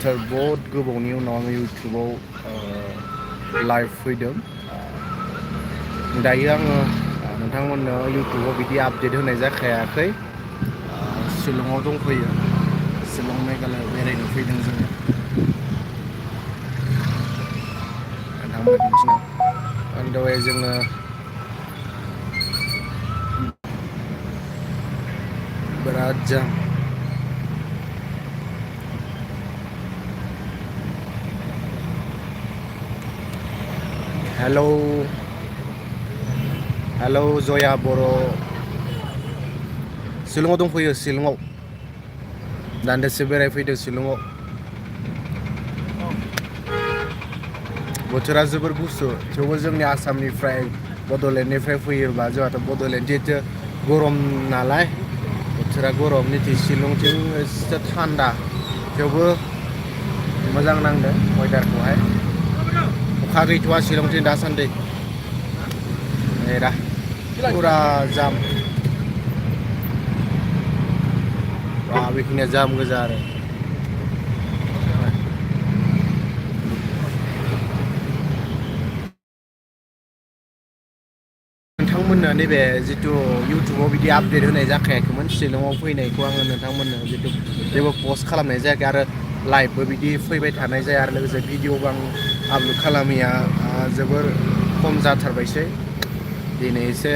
After बहुत गोबावनि उनाव आङो इउटुबाव लाइभ फैदों दायो आङो नोंथांमोननो इउटुबाव बिदि आपडेट होनाय जाखायाखै शिलंआव दंफैयो शिलं मेघालयाव बेरायनो फैदों जोङो नोंथांमोननो दिन्थिनो दहाय जोङो बिराद जाम हेलौ जया बर' शिलंआव दंफैयो शिलंआव दान्दिसे बेरायफैदों शिलंआव बोथोरा जोबोर गुसु थेवबो जोंनि आसामनिफ्राय बड'लेण्डनिफ्राय फैयोबा जोंहाथ' बड'लेण्ड जिहेथु गरम नालाय बोथोरा गरम निथि शिलंथिं एसे थान्दा थेवबो मोजां नांदों वेदारखौहाय अखा गैथ'वा शिलंथिं दासान्दि फुरा जाम बेखिनिया जाम गोजा आरो नोंथांमोननो नैबे जिथु इउटुबाव बिदि आपडेट होनाय जाखायाखैमोन शिलंआव फैनायखौ आङो नोंथांमोननो जिथु जेबो पस्ट खालामनाय जायाखै आरो लाइभबो बिदि फैबाय थानाय जाया आरो लोगोसे भिडिअबो आं आपल'ड खालामिया जोबोर खम जाथारबायसै दिनै एसे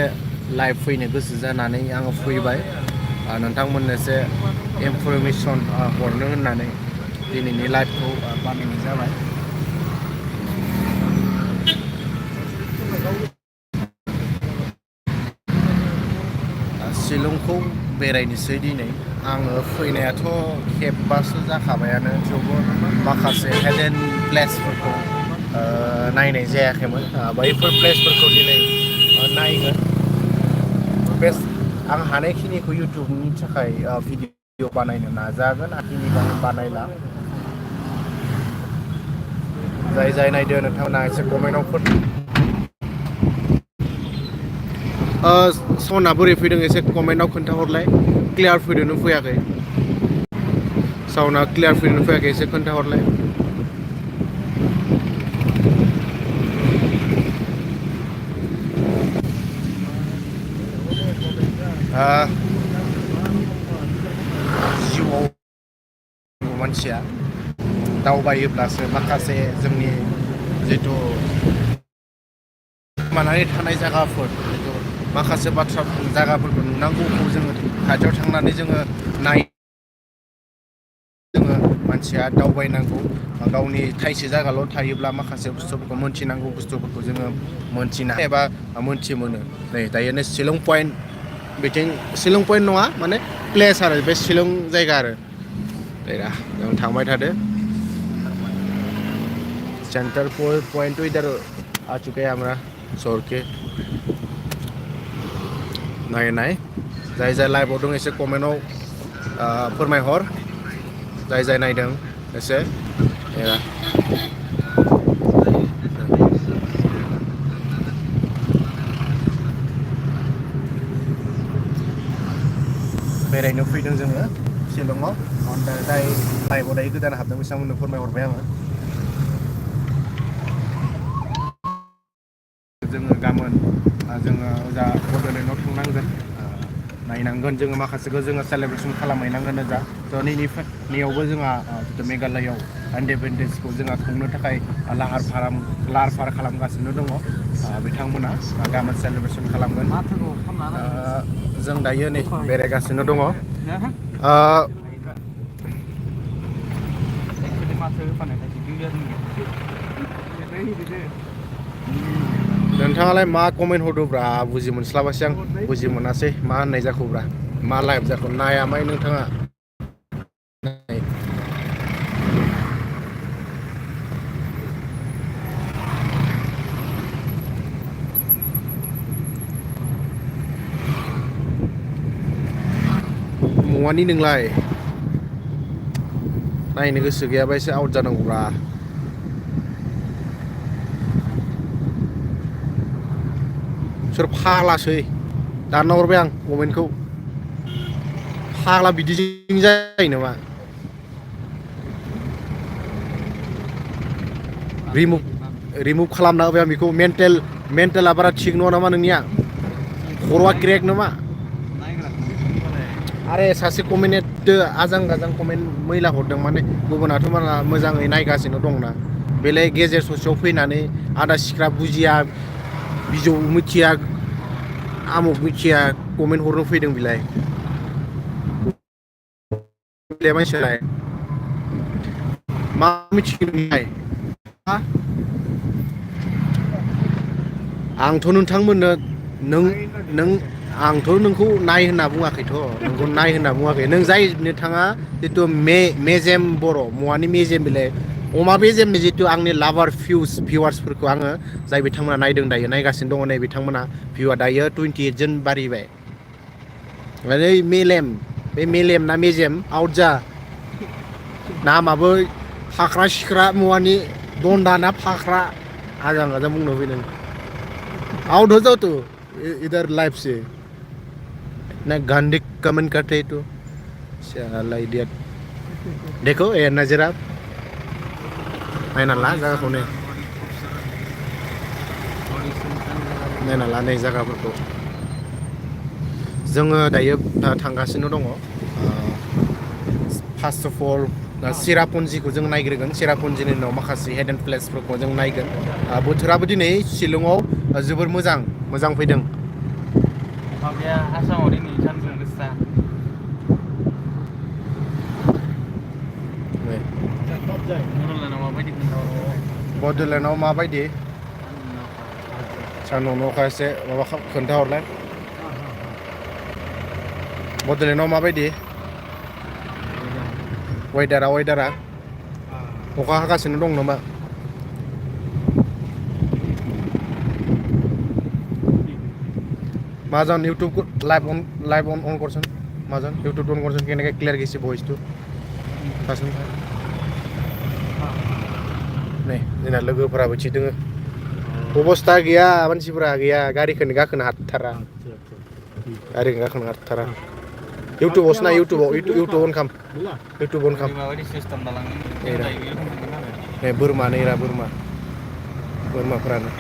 लाइभ फैनो गोसो जानानै आङो फैबाय नोंथांमोननो एसे इनफरमेसन हरनो होननानै दिनैनि लाइभखौ बानायनाय जाबाय शिलंखौ बेरायनोसै दिनै आङो फैनायाथ' खेबबासो जाखाबायानो थेवबो माखासे हेडेन प्लेसफोरखौ नायनाय जायाखैमोन बैफोर प्लेसफोरखौ दिनै नायगोन बेस्ट आं हानायखिनिखौ इउटुबनि थाखाय भिडिअ बानायनो नाजागोन आखिनिखौ आं बानायला जाय नायदो नोंथांमोना एसे कमेन्टआव सना बोरै फैदों एसे कमेन्टआव खोन्थाहरलाय क्लियार फैदोंनो फैयाखै साउन्डआ क्लियार फैदोंनो फैयाखै एसे खोन्थाहरलाय जिउआव मानसिया दावबायोब्लासो माखासे जोंनि जिथु थांनानै थानाय जायगाफोर माखासे बाथ्रा जायगाफोरखौ नुनांगौखौ जोङो खाथियाव थांनानै जोङो जोङो मानसिया दावबायनांगौ गावनि थाइसे जायगाल' थायोब्ला माखासे बुस्थुफोरखौ मोनथिनांगौ बुस्थुफोरखौ जोङो मोनथिनो एबा मोनथि मोनो नै दायो शिलं पइन्ट बिथिं शिलं पइन्ट नङा माने प्लेस आरो बे शिलं जायगा आरो जों थांबाय थादो सेंटर पॉइंट तो इधर आ चुके हैं हमरा शहर के नाय जाय लाइभआव दं एसे कमेन्टआव फोरमायहर जाय नायदों एसे बेरायनो फैदों जोङो शिलंआव जाय लाइभआव दायो गोदान हाबदों बिथांमोननो फोरमायहरबाय आङो जोङो गाबोन जोङो ओजा बड'लेण्डआव थांनांगोन नायनांगोन जोङो माखासेखौ जोङो सेलेब्रेसन खालामहैनांगोन ओजा थ' नैयावबो जोंहा जितु मेघालयआव इन्डिपेन्डेन्सखौ जोंहा खुंनो थाखाय लाहार फाहार खालामगासिनो दङ बिथांमोना गाबोन सेलेब्रेसन खालामगोन जों दायो नै बेरायगासिनो दङ नोंथाङालाय मा कमेन्ट हरदोब्रा बुजि मोनस्लाबासै आं बुजि मोनासै मा होननाय जाखोब्रा मा लाइभ जाखो नायामाय नोंथाङा मवानि नोंलाय नायनो गोसो गैयाबा एसे आउट जानांगौब्रा सोर फाग्लासै दानना हरबाय आं कमेन्टखौ फाग्ला बिदिजों जायो नामा रिमुभ खालामना होबाय आं बेखौ मेन्टेला बारा थिग नङा नामा नोंनिया खर'आ क्रेक नामा आरे सासे कमेन्ट आजां गाजां कमेन्ट मैला हरदों माने गुबुनाथ' माला मोजाङै नायगासिनो दंना बेलाय गेजेर ससेयाव फैनानै आदा सिख्रा बुजिया बिजौ मिथिया आमुक मिथिया कमेन्ट हरनो फैदों बिलाय मानसियालाय मा मिथिगोनलाय आंथ' नोंथांमोननो नों आंथ' नोंखौ नाय होनना बुङाखैथ' नोंखौ नाय होनना बुङाखै नों जाय नोंथाङा जितु मेजेम बर' मुवानि मेजेम बिलाय अमा मेजेमनि जितु आंनि लाभार भिउवार्सफोरखौ आङो जाय बिथांमोना नायदों दायो नायगासिनो दङ नै बिथांमोना भिउआ दायो 28 जन बारिबाय ओरै मेलेम बे मेलेम ना मेजेम आउट जा नामाबो फाख्रा सिख्रा मुवानि दन्दा ना फाख्रा आजां गाजां बुंनो फैदों आउट हो जाओ तो इधर लाइव से ना गंदे कमेंट करते तो साला इडियट देखो ए नजरा नायना ला जायगाखौ नायना ला नै जायगाफोरखौ जोङो दायो थांगासिनो दङ फार्स्ट अफ अल चिरापुन्जिखौ जों नायग्रोगोन चिरापुन्जिनि उनाव माखासे हेडेन प्लेसफोरखौ जों नायगोन बोथोराबो दिनै शिलंआव जोबोर मोजां फैदों माबाया आसामाव दिनै सानदुं गोसा बड'लेण्डआव माबायदि सानदुं अखा एसे माबा खोन्थाहरलाय बड'लेण्डआव माबायदि वेदारा अखा हागासिनो दं नामा माजन यूट्यूब को लाइव ऑन करसन माजन यूट्यूब ऑन करसन केनेके क्लियर गैसे भइस तो थासन नै जोंना लोगोफोराबो थि दोङो अबस्था गैया मानसिफोरा गैया गारिखौनो गाखोनो हाथारा गारिखौनो गाखोनो हाथारा यूट्यूबावसो ना यूट्यूब ऑन खाम माबायदि सिस्टेम दालांनो नै बोरमा बोरमाफोरानो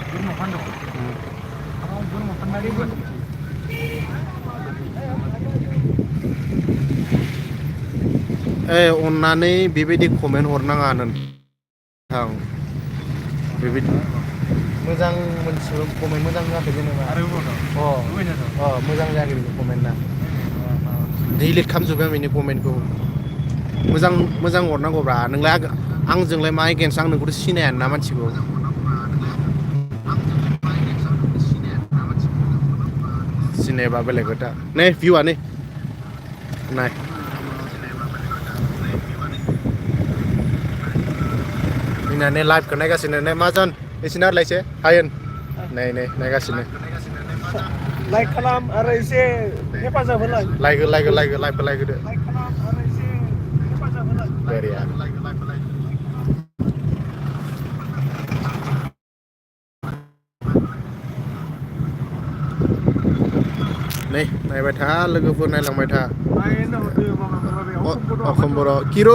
अन्नानै बेबायदि कमेन्ट हरनाङा नोंथां बेबायदि मोजां मोनसे कमेन्ट मोजां जायाखै जेनेबा मोजां जायाखै बेनि कमेन्टआ डिलिट खालामजोब्बाय आं बेनि कमेन्टखौ मोजां हरनांगौब्रा नोंलाय आंजोंलाय मा एगेन्स्ट आं नोंखौथ' सिनायानो ना मानसिखौ सिनायबा बेलेग खोथा नै भिउआ नै नाय जोंना नै लाइभखौ नायगासिनो नै माजन एसेना लायसे हायन नै नायगासिनो लाइक खालाम आरो एसे हेफाजाब होलाय लाइभखौ लाइक होदो लाइक खालाम आरो एसे हेफाजाब होलाय बरिया नै नायबाय था लोगोफोर नायलांबाय था अखम बर' किर'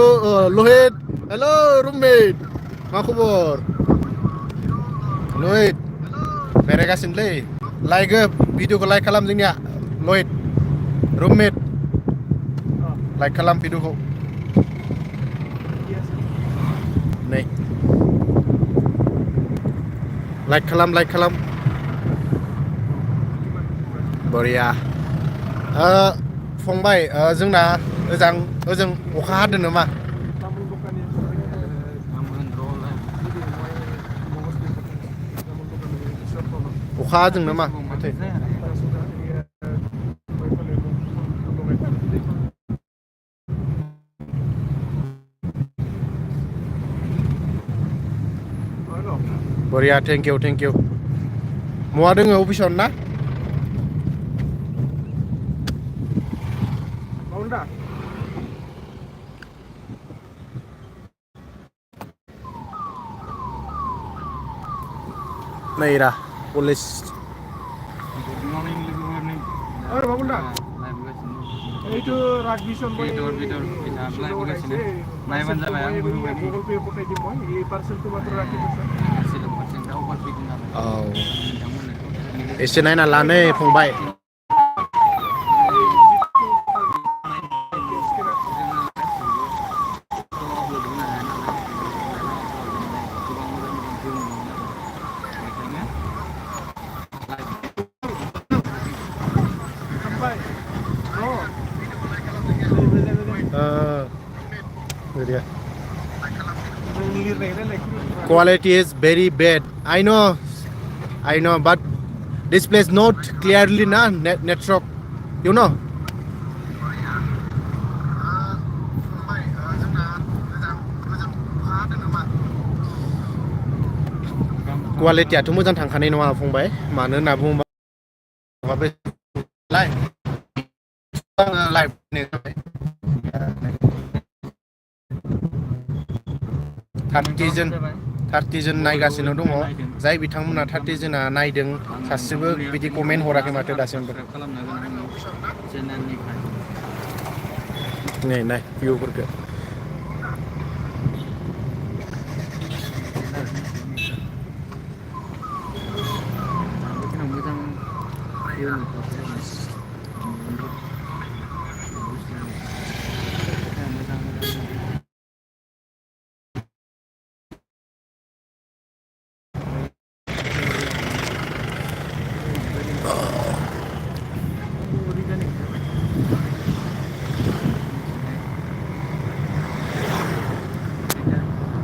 लहित हेल' रुममेट मा खबर लहित बेरायगासिनोलै लाइक भिडिअखौ लाइक खालाम जोंनिया लहित रुममेट लाइक खालाम भिडिअखौ नै लाइक खालाम बरिया फंबाय जोंना ओजों अखा हादों नामा अखा हादों नामा बरिया थेंक इउ महा दोङो अफिसावनो ना नायरा कलेज এইটো ৰাগবিশন মই ভিতর নাইবান যাবাই গুগল পে পঠাই দিম মই এই পাৰ্চেলটো মাত্ৰ ৰাখি দিছো दा अभार फैदों आरो औ नोंथांमोननो एसे नायना ला नै फंबाय Dia. Quality is very bad. I know, but this place not clearly na network, you know. Quality-आथ' मोजां थांखानाय नङा फंबाय मानो होनना बुङोबा बे लाइभ 30 जन नायगासिनो दङ जाय बिथांमोना 30 जना नायदों सासेबो बिदि कमेन्ट हराखै माथो दासिमबो नाय भिउफोरखौ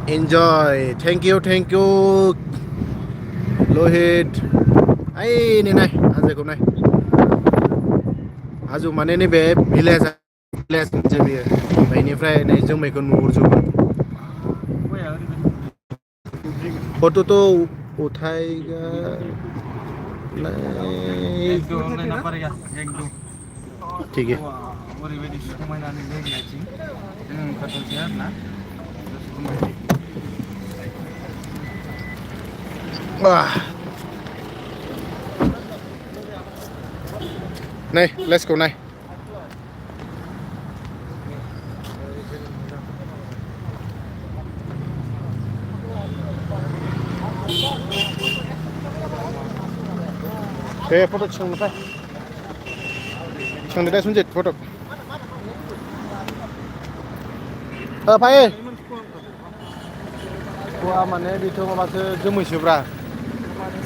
Enjoy. Thank you. Lohit. Ay, ni nai. Aje ko nai. Aju mane ni be village je biye. Beनिफ्राय नै जोमैखौ नुहुरजोबो. फोटो तो उठाएगा नहीं. ठीक है. नहीं, let's go नहीं. फोटो थिखांनोफाय थिखांदो दा सुनजित फोटो फाय गवा माने बेथ' माबासो जोमैसोब्रा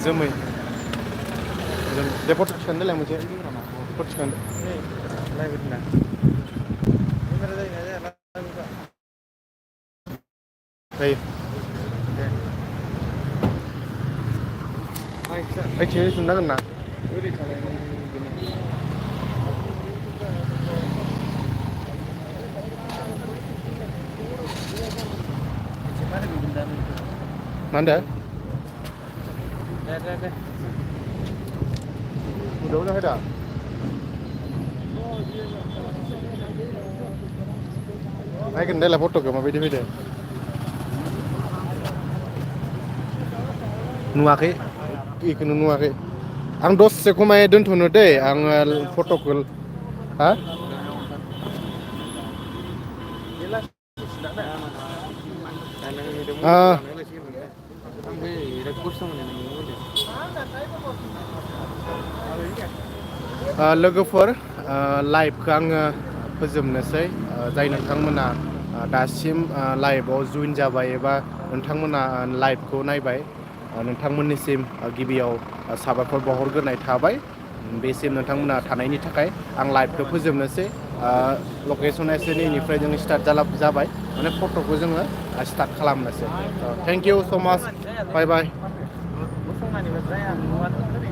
जोमै दे फोटो थिखांदोलाय मोनसे फोटो थिखांदो जायो थिंजाय सुननांगोन ना मा होनदो उदाव जाबाय दा नायगोन देलाय फट'खौ माबायदि फैदो नुवाखै बेखौनो नुवाखै आं दसे खमाय दोनथ'नो दै आङो फट'खौ हा लोगोफोर लाइभखौ आङो फोजोबनोसै जाय नोंथांमोना दासिम लाइभआव जइन जाबाय एबा नोंथांमोना लाइभखौ नायबाय नोंथांमोननिसिम गिबियाव साबायखर बावहरग्रोनाय थाबाय बेसिम नोंथांमोना थानायनि थाखाय आं लाइभखौ फोजोबनोसै लकेसना एसे नैनिफ्राय जों स्टार्ट जाबाय माने फट'खौ जोङो स्टार्ट खालामनोसै थेंक इउ स' माच बाय बाय गसंनायनिफ्राय जाया नुवानो ओरै